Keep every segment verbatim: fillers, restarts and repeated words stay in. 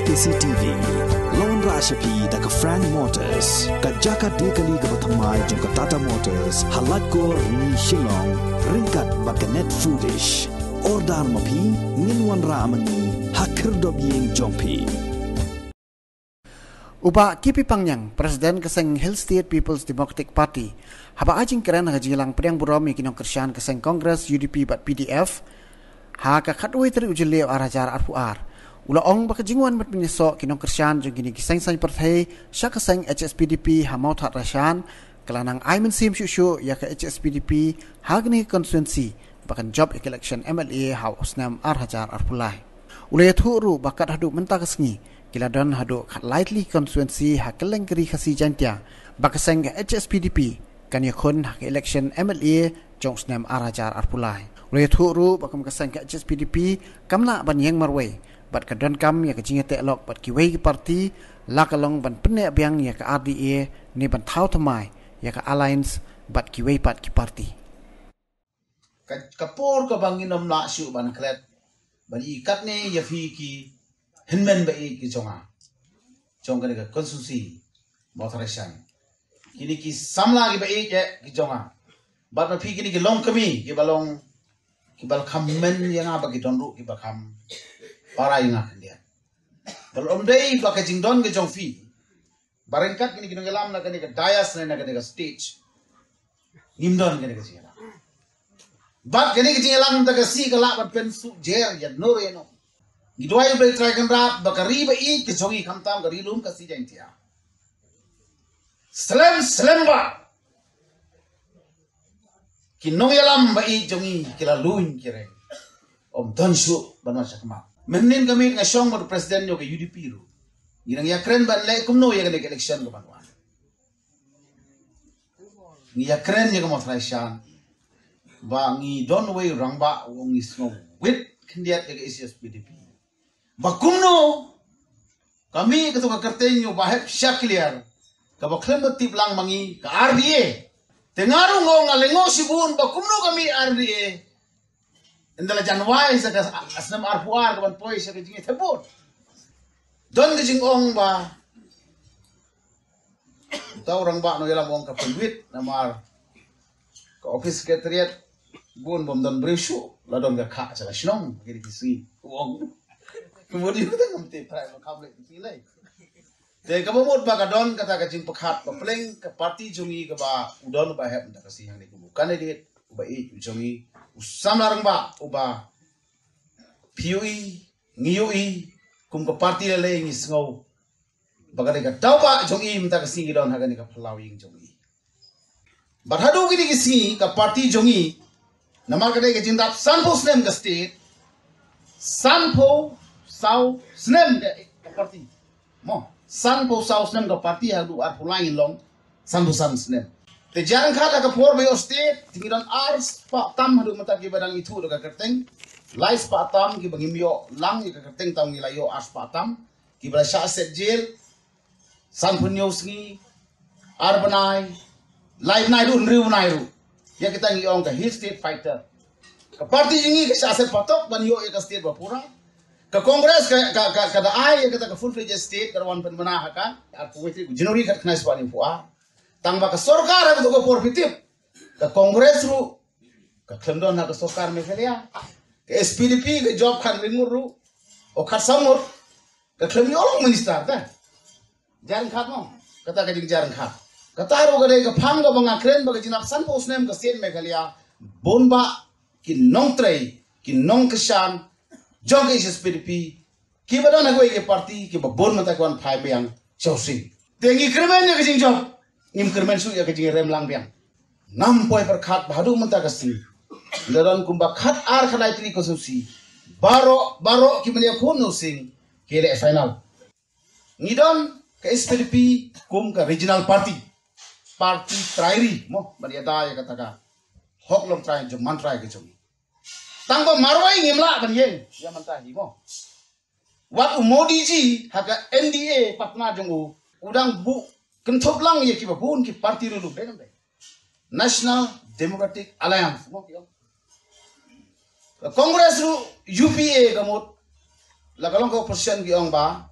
K C T V. Lawan rah sha phi da ka Frank Motors, ka jaka de kali kaba thymmai jong ka Tata Motors, ha Laitkor, Rni, Shillong, ryngkat bad ka Net Foodish. Order ma phi, ngin wanrah ma ngi ha khyrdop ïing jong phi. U Bah Kipi Pangniang, President ka seng Hill State People's Democratic Party, haba ai jingkren ha ka jingïalang pdiang burom ïa ki nongkyrshan ka seng Congress, U D P bad P D F ha ka khatwei tarik u Jylliew ar hajar arphew ar, u la ong ba ka jingwan ban pynïasoh ki nongkyrshan jong kine ki seng saiñ pyrthei sha ka seng H S P D P ha Mawthadraishan ka la nang ai mynsiem shuh shuh ïa ka H S P D P ha kane ka constituency ba kan jop ïa ka election M L A ha u snem ar hajar arphew lai. U la ïathuh ruh ba kat haduh mynta ka sngi ki la don haduh khatlai tylli ki constituency ha kylleng ka Ri Khasi Jaiñtia ba ka seng ka H S P D P kan ïakhun ha ka election M L A jong u snem ar hajar arphew lai. U la ïathuh ruh ba kum ka seng ka H S P D P kam lah ban ïeng marwei bad ka donkam ïa ka jingïateh lok bad kiwei ki party, la ka long ban pynneh biang ïa ka R D A ne ban thaw thymmai ïa ka alliance bad kiwei pat ki party. Ka, ka por kaba ngin ym lah shuh ban klet ban ïohi katne ïa phi ki hynmen ba ïeit ki jong nga, jong kane ka constituency Mawthadraishan. Kine ki samla kiba ïeit eh ki jong nga, bad ma phi kine ki longkmie kiba long, kiba la kham hynmen ïa nga, ba ki don ruh kiba kham para ïa nga khyndiat. Ba la ym dei ba ka jingdon ka jong phi ba ryngkat kine ki nongïalam na kane ka dais ne na kane ka stage ngim don kane ka jingïalang. Bad kane ka jingïalang mynta ka sngi ka lah ban pynsuk jer ïa no re no. Ngi duwai U Blei Trai Kynrad ba ka ri ba ïeit ka jong ngi, khamtam ka ri lum Khasi Jaiñtia, slem slem ba ki nongïalam ba ïeit jong ngi ki la luin ki reng, ym don shuh ban wan sha khmat. Mynhynnin ka miet nga shong bad u president jong ka U D P ruh, ngi nang ïakren ban leh kumno ïa kane ka election ka ban wan. Ngi ïakren ïa ka Mawthadraishan ba ngi don uwei u rangbah u ong ngi sngew wit khyndiat ïa ka H S P D P. Ba kumno ka mih kato ka kyrteng u Bah Hepshakliar, kaba khlem tip lang ma ngi ka R D A. Te nga ruh nga ong nga lyngngoh shibun ba kumno ka mih R D A. Ynda la jan wai sa ka snem arphew ar ka ban poi sa ka jingïathep vote. Don ka jingong ba uta u rangbah nongïalam u ong ka pynwit namar ka office secretariat bun bym don briew shuh, la don ka khah sha ka shnong kine ki sngi, u ong. Kumno dei, uta ngam tip trai ba kham leh ki sngi lei. Te kaba mut ba ka don kata ka jingpyrkhat ba pleng ka party jong ngi kaba u don u Bah Hep mynta ka sngi hangne kum u candidate uba ïeit u jong ngi, u samla rangbah uba phi ïohi, ngi ïohi, kum ka party lei lei ngi sngew ba ka dei ka daw ba jong i mynta ka sngi ngi don ha kane ka phyllaw ïing jong i. Bad haduh kine ki sngi ka party jong i, namar ka dei ka jingdap sanphew snem ka state, sanphew saw snem ka party. Mo, sanphew saw snem ka party, haduh arphew lai ngin long sanphew san snem. Te jar ryngkat ha ka por ba ïoh state, te ngi don ar spah tam haduh mynta kiba dang ithuh da ka kyrteng. Lai spah tam kiba ngim ïoh lang ïa ka kyrteng, tam ngi la ïoh ar spah tam. Kiba la shah set jail sanphew hynñiew sngi, ar bnai, lai bnai ruh, hynriew bnai ruh. Ïa kita ngi ong ka Hill State Fighter. Ka party jong ngi ka shah set patok ban ïoh ïa ka state ba pura. Ka Congress ka, ka, ka, ka da ai ïa kata ka full fledged state, ka da wan pynbna ha ka arphew wei tarik January khatkhyndai spah hynñiewphew ar. Tang ba ka sorkar ha kato ka por phi tip, ka Congress ruh ka khlem don ha ka sorkar Meghalaya. Ka S P D P ka jop khatwei ngut ruh, o khatsaw ngut, ka khlem ïoh long minister te. Jar ryngkat mo, kata ka jingjar ryngkat. Kata ruh ka dei ka phang kaba nga kren ba ka jingdap sanphew snem ka state Meghalaya, bun bah ki nongtrei, ki nongkyrshan jong ka H S P D P, kiba don ha kawei ka party, kiba bun mynta ki wan phai biang sha u sing. Te ngi kyrmen ïa ka jingjop, ngim kyrmen shuh ïa ka jingrem lang biang. Ngam poi pyrkhat ba haduh mynta ka sngi la don kumba khatar khatlai tylli constituency, baroh baroh kiba ïakhun na u sing ki leh final. Ngi don ka S P D P kum ka regional party, party trai ri mo, ban ïada ïa kata ka hok longtrai jong mantrai ka jong ngi. Tang ba marwei ngim lah ban ïeng ïa mynta hi mo. Wat u Modi ji ha ka N D A partner jong u, u dang buh kynthup lang ïa kiba bun ki party ruh, dei ne em dei? National Democratic Alliance mo ki ong. Ka Congress ruh, U P A ka mut, la ka long ka opposition, ki ong ba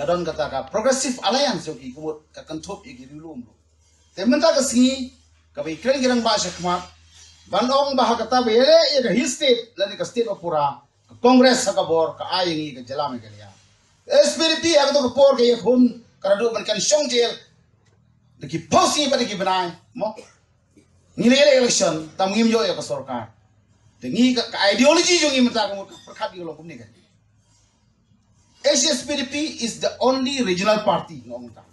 Ka don kata ka Progressive Alliance jong ki, ka mut ka kynthup ïa ki ri lum ruh. Te mynta ka sngi kaba ïakren ki rangbah shakhmat ban ong ba ha kata ba ïaleh ïa ka Hill State lane ka state ba pura, ka Congress ha ka bor ka ai ïa ngi ka jylla Meghalaya. Ka S P D P ha kato ka por ka ïakhun, ka la duh ban kan shong jail da ki phew sngi bad da ki bnai, mo. Ngi la ïaleh election, tang ngim ïoh ïa ka sorkar. Te ngi ka, ka ideology jong ngi mynta ka mut ka pyrkhat ïa ka long kumne ka. H S P D P is the only regional party, nga ong mynta.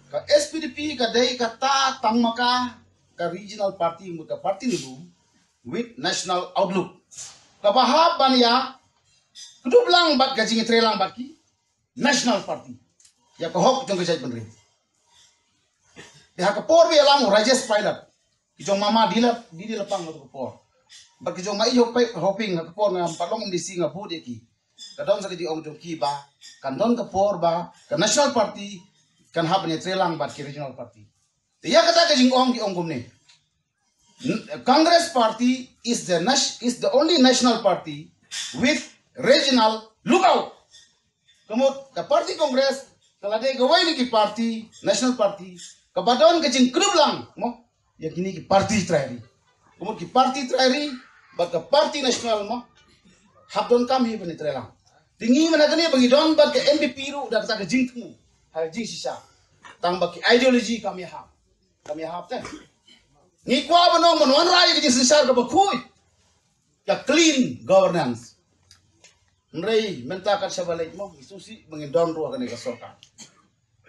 Ka S P D P ka dei kata tang ma ka, ka regional party, mut ka party ri lum with national outlook. Kaba hap ban ïa kdup lang bad ka jingïatreilang bad ki national party ïa ka hok jong ka jaitbynriew. Te ha ka por ba ïalam u Rajesh Pailat, ki jong Mama Dila, Didi Lapang ha ka por, bad ki jong Ma Ïohping, Hoping, ha ka por ngam pat long M D C, nga bud ïa ki. Ka don sa ka jingong jong ki ba kan don ka por ba ka national party kan hap ban ïatreilang bad ki regional party. Te ïa kata ka jingong ki ong kumne. N-, Congress party is the nas-, is the only national party with regional lookout. Ka mut ka party Congress ka la dei kawei na ki party, national party, kaba don ka jingkdup lang, mo, ïa kine ki party trai ri. Ka mut ki party trai ri bad ka party national, mo, hap donkam hi ban ïatreilang. Te ngi mynta kane ba ngi don bad ka N P P ruh da kata ka jingthmu, ha ka jingshisha, tang ba ki ideology kam ïahap. Kam ïahap te. Ngi kwah ban ong ban wanrah ïa ka jingsynshar kaba khuid, ka clean governance. Hynrei mynta kat shaba leit, mo, ngi sngewsih ba ngin don ruh ha kane ka sorkar.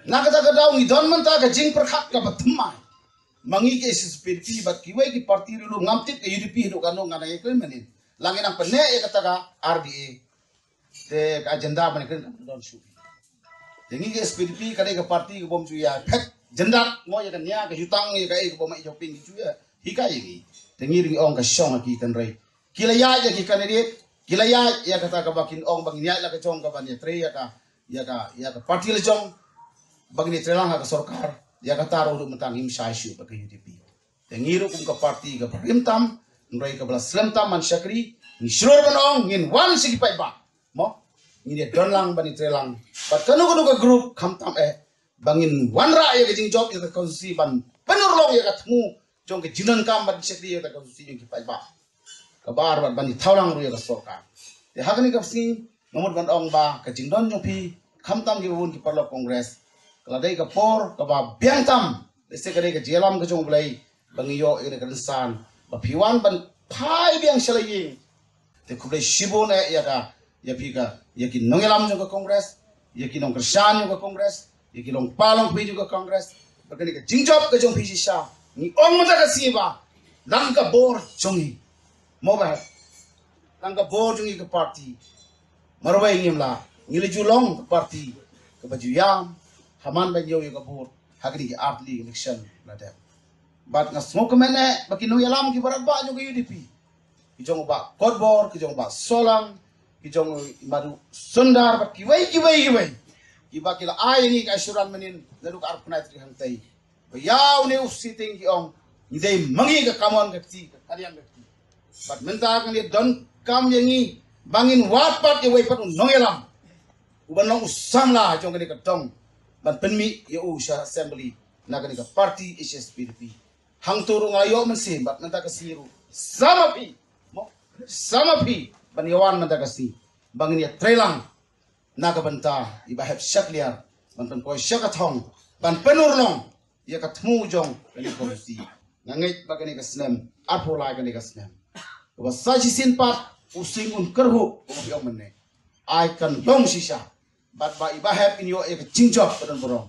Na kata ka daw ngi don mynta ka jingpyrkhat kaba thymmai. Ma ngi ka H S P D P bad kiwei ki party ri lum, ngam tip ka U D P haduh katno, nga dang ïakren mynnin. La ngi nang pyneh ïa kata ka R D A, te ka agenda ban ïakren kam don shuh. Te ngi ka S P D P ka dei ka party ka bym ju ïa phet jyndat, mo, ïa ka nia ka jutang, ïa kaei ka bym ïa joping ki ju ïa hikai ïa ngi. Te ngi ruh ngi ong ka shong ha ki, hynrei ki la ïaid ïa ki candidate, ki la ïaid ïa kata kaba kin ong ba ngin ïaid la ka jong ka ban ïatrei ïa ka, ïa ka, ïa ka party la jong, ba ngin ïatreilang ha ka sorkar. Ïa kata ruh haduh mynta ngim shai shuh bad ka U D P. Te ngi ruh kum ka party kaba rim tam, hynrei kaba la slem tam ban shakri, ngi shlur ban ong ngin wan sha ki paidbah, mo, ngin ïa don lang ban ïatreilang bad kano kano ka group, khamtam eh, ba ngin wanrah ïa ka jingjop ïa ka constituency ban pynurlong ïa ka thmu jong ka jingdonkam ban shakri ïa ka constituency jong ki paidbah. Kaba ar, bad ban ïathaw lang ruh ïa ka sorkar. Te ha kane ka sngi nga mut ban ong ba ka jingdon jong phi, khamtam kiba bun ki paralok Congress, ka la dei ka por kaba biang tam. Lehse ka dei ka jingïalam ka jong U Blei ba ngi ïoh ïa ka rynsan ba phi wan ban phai biang sha la ïing. Te khublei shibun eh ïa ka, ïa phi ka, ïa ki nongïalam jong ka Congress, ïa ki nongkyrshan jong ka Congress, ïa ki longpa longkmie jong ka Congress. Ba kane ka jingjop ka jong phi shisha, ngi ong mynta ka sngi ba lang ka bor jong ngi, mo, ba lang ka bor jong ngi ka party. Marwei ngim lah, ngi la ju long ka party kaba ju ïam ha man ban ïoh ïa ka vote ha kine ki artylli election la dep. Bad nga sngewkmen eh ba ki nongïalam kiba radbah jong ka U D P, ki jong u Bah Kotbor, ki jong u Bah Solang, ki jong i Madu Sundar bad kiwei kiwei kiwei, kiba ki la ai ïa ngi ka assurance mynnin naduh ka arphew khyndai tarik hangtei, ba ïa une u sitting ki ong ngi dei ma ngi ka kamon ka kti, ka kadiang ka kti. Bad mynta ka ngi donkam ïa ngi ba ngin wad pat ïa uwei pat u nongïalam uban long u samla jong kane ka dong ban pynmih ïa u sha assembly na kane ka party H S P D P. Hangto ruh nga la ïoh mynsiem bad mynta ka sngi ruh sa ma phi, mo, sa ma phi ban ïa wan mynta ka sngi ba ngin ïatreilang na ka bynta i Bah Hep Shakliar ban pynpoi sha ka thong ban pynurlong ïa ka thmu jong kane ka constituency. Nga ngeit ba kane ka snem arphew lai, kane ka snem kaba sa shisien pat u sing un kyrhuh, kumba phi ong mynne, ai kan long shisha. Bad ba i Bah Hep in ïoh ïa ka jingjop ba don burom.